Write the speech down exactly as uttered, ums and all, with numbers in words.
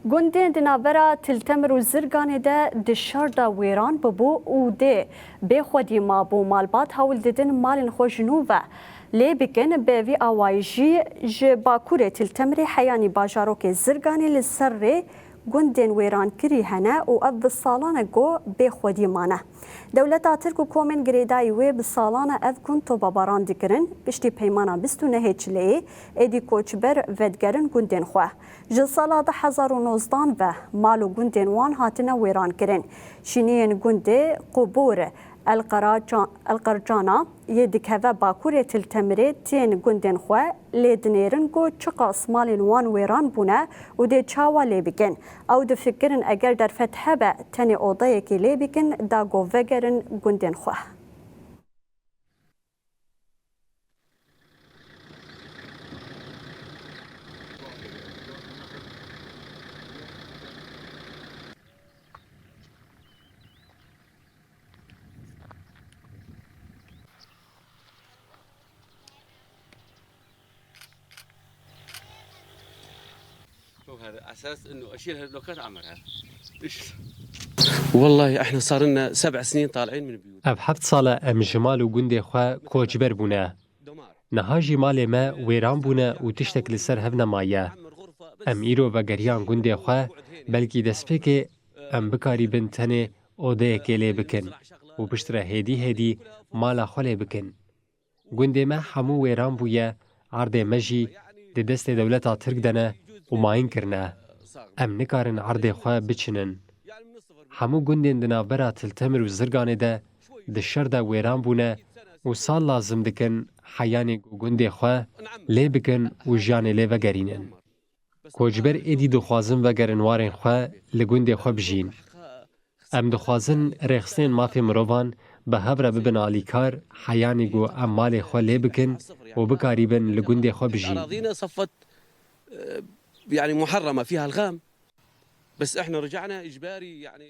Gundên di navbera Til Temir û Zirganê de di şer de wêran bibû û dê bê xwedî mabû. Malbat hewl didin malên xwe ji nû ve lê bikin. Bi vî awayî jî ji bakurê Til Temirê heyanî bajarokê Zirganê li ser rê gundên wêrankirî hene û ev bi salan e ku bê xwedî mane. Dewleta Tirk û komên girêdayî wê bi salan e ev gund topabaran dikirin. Piştî peymana bîst û nehê Çileyê êdî koçber vedigerin gundên xwe. Ji sala du hezar û nozdan ve mal û gundên wan hatine wêran kirin. Şîniyên gundê Qubûr, El Qeracan-, El Qercana yê dikeve bakurê Til Temirê tên gundên xwe lê dinêrin ku çiqas malên wan wêran bûne û dê çawa lê bikin. Ew difikirin eger derfet hebe tenê odeyekê lê bikin, da ku vegerin gundên xwe. وهذا أساس إنه أشيل هالبلوكات أعمرها. إيش؟ والله إحنا صار لنا سبع سنين طالعين من بيوت. Ev heft sal e em ji mal û gundê xwe koçber bûne. Niha jî malê me wêran bûne û tiştek li ser hev nemaye. Em îro vegeriyan gundê xwe, belkî destpêkê em bikarîbin tenê odeyekê lê bikin û piştre hêdî hêdî mala xwe lê bikin. Gundê me hemû wêran bûye, erdê me jî di destê dewleta Tirk de ne û mayîn kirine. Em nikarin erdê xwe biçinin. Hemû gundên di navbera Til Temir û Zirganê de di şer de wêran bûne û sal lazim dikin heyanê ku gundê xwe lê bikin û jiyanê lê vegerînin. Koçber êdî dixwazin vegerin warên xwe, li gundê xwe bijîn. Em dixwazin rêxistinên mafê mirovan bi hev re bibin alîkar, heyanî ku em malê xwe lê bikin û bikarîbin li gundê xwe bijîn. أراضينا صفت، آه، يعني محرمة فيها ألغام. بس إحنا رجعنا إجباري، يعني.